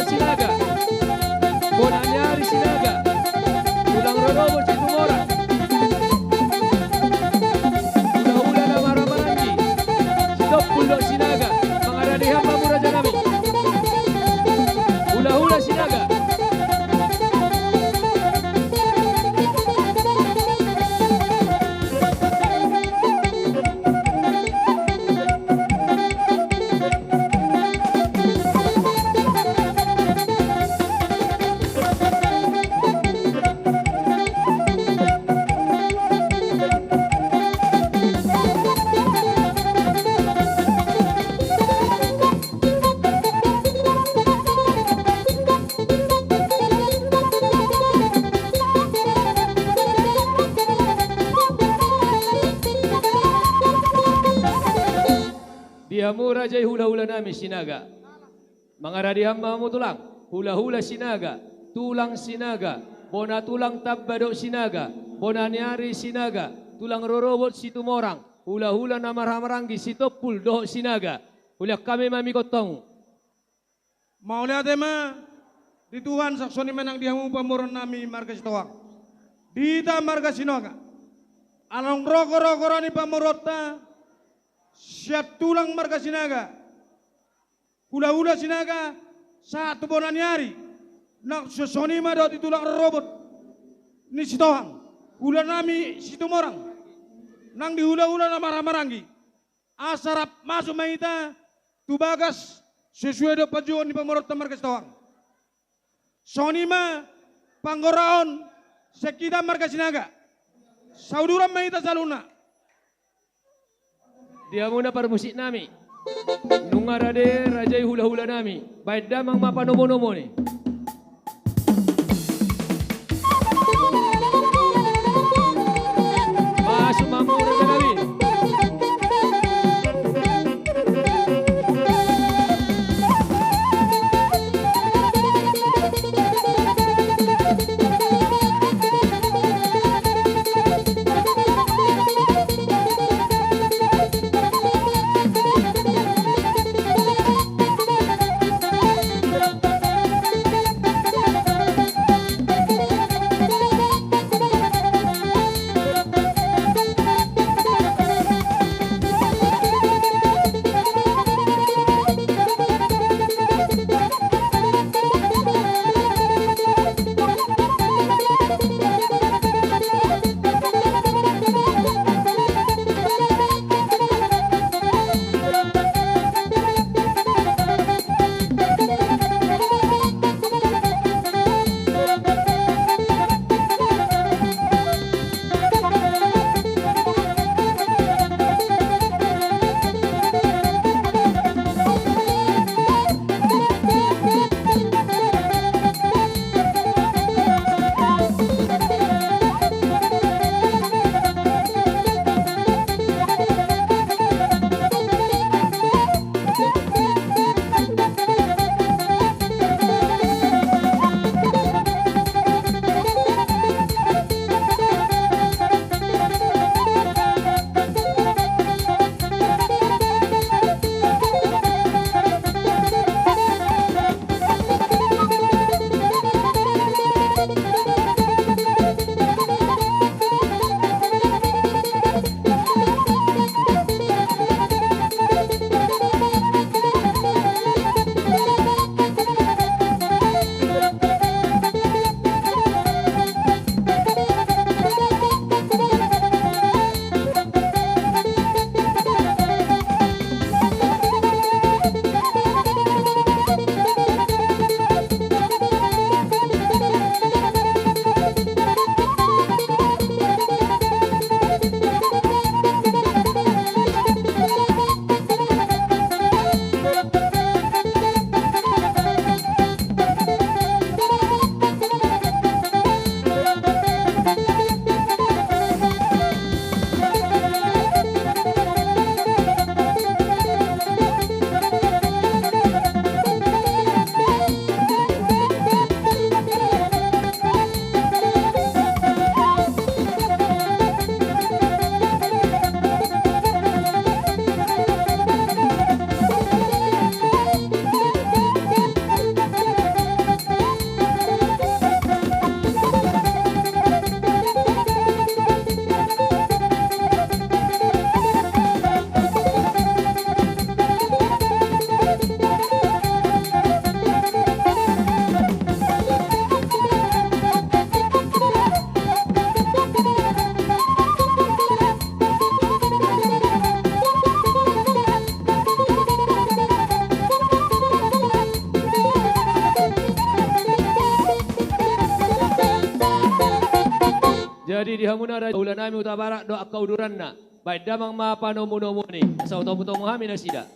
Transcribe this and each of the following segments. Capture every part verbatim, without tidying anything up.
Sinaga, bona ni ari Sinaga, tulang rorobot Situmorang, hulahula na marhahamaranggi, Sitompul dohot Sinaga, mangarade hamu raja nami. Hulahula Sinaga. Di hamu raja i hulahula nami Sinaga. Mangarade hamu ma hamu tulang, hulahula Sinaga, tulang Sinaga, bona tulang tamba dohot Sinaga, bona ni ari Sinaga, tulang rorobot Situmorang, hulahula na marhahamaranggi Sitompul dohot Sinaga. Hulehon hami ma mangihut hamu. Mauliate ma di Tuhan, songon i ma nang di hamu pamoruon nami marga Sitohang. Di hita marga Sinaga, along rogo-rogo roha ni pamoruonta, sian tulang marga Sinaga, hulahula Sinaga, sahat tu bona ni ari, nang songon i ma dohot di tulang rorobot ni Sitohang, hulahula nami Situmorang, nang di hulahula na marhahamaranggi, asa rap masuk ma hita tu bagas sesuai dohot panjouon ni pamoruonta marga Sitohang. Songon i ma panggoraon sian hita marga Sinaga. Sauduran ma hita saluhutna. Di hamuna parmusik nami. Nunga rade raja i hulahula nami. Baen damang ma panomo-nomo ni. Masuk ma hamu raja nami. Jadi di hamuna raja, ulaon nami Hutabarat do angka uduranna. Baen damang ma panomunomuon i, asa hutomutomu hami nasida.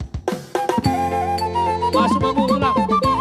Masuk ma, Amang, tulang.